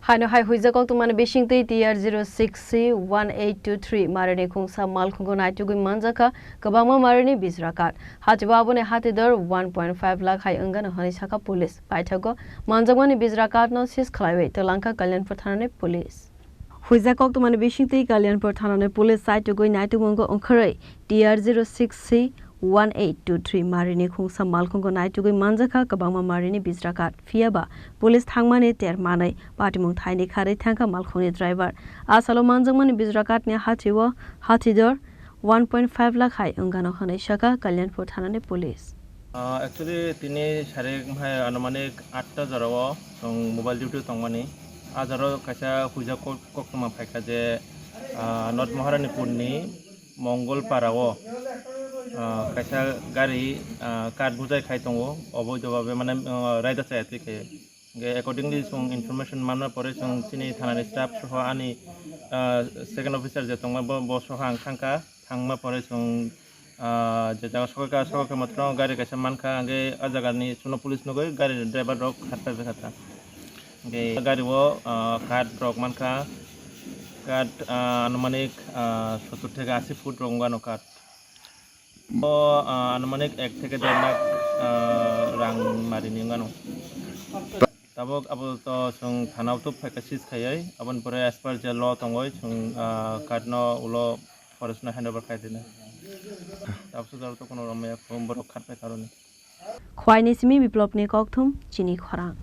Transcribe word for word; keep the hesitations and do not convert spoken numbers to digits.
Haino hai huijak koktwmani bisingtwi T R zero six C one eight two three marini khungsa malkhungo naitugwi manjakha kwbangma marini bijra kath. Hatibo aboni hatidor one point five lakh hai wngano hwnwi sakha police. Paithago manjakmani bijra kathno seize khlaiwi twlangkha Kalyanpur thanani police. Huijak koktwmani bisingtwi Kalyanpur thanani police saitugwi naitugwi wngkha wngkhorwi T R zero six C one eight two three marini khungsa malkhungo naitugwi manjakha kwbangma marini bijra kath. Phiyaba police thangmani ter manwi patimung thaini kharwi thangkha malkhungni driver. A salo manjakmani bijra kathni hatio hatidor one point five lakh hai wngano hwnwi sakha Kalyanpur thanani police. Ah, actually, tini sarik hai anumanik atta jorao chwng mobile duty tongmani. A jorao kaisa huijak kok-, koktwma phaikha je, ah, North Maharani Purni Mongol Parao, ah, kaisa gari, ah, kath bujai khai tongo, oboido babe mane, ah, raida chaya twi khe. Hingke accordingly chwng information manna pore chwng chini thanani staff soho ani, ah, second officer je tongma bo, bo soho ang thangkha, thangma pore chwng, ah, je jaga sokha, sokha matwrwng gari kaisa mankha, hingke ah jagani chwngno police nugwi gari driver rok khat paijak kha ta. Hingke gari o, ah, kath rok mankha, kath, ah, anumanik, ah, sottur theke ashi foot rok wngano kath. O, ah, anumanik ek theke der lakh, ah, rang marini wngano. Tabuk abo to chwng thana o tub phaikha seize khaiwi, aboni pore as per je law tongwi chwng, ah, kathno ulo forest no handover khai rina. Tabuk jora to kono romya borok khat pai karoni. Khwaini simi Biplopni kokthum chini khorang.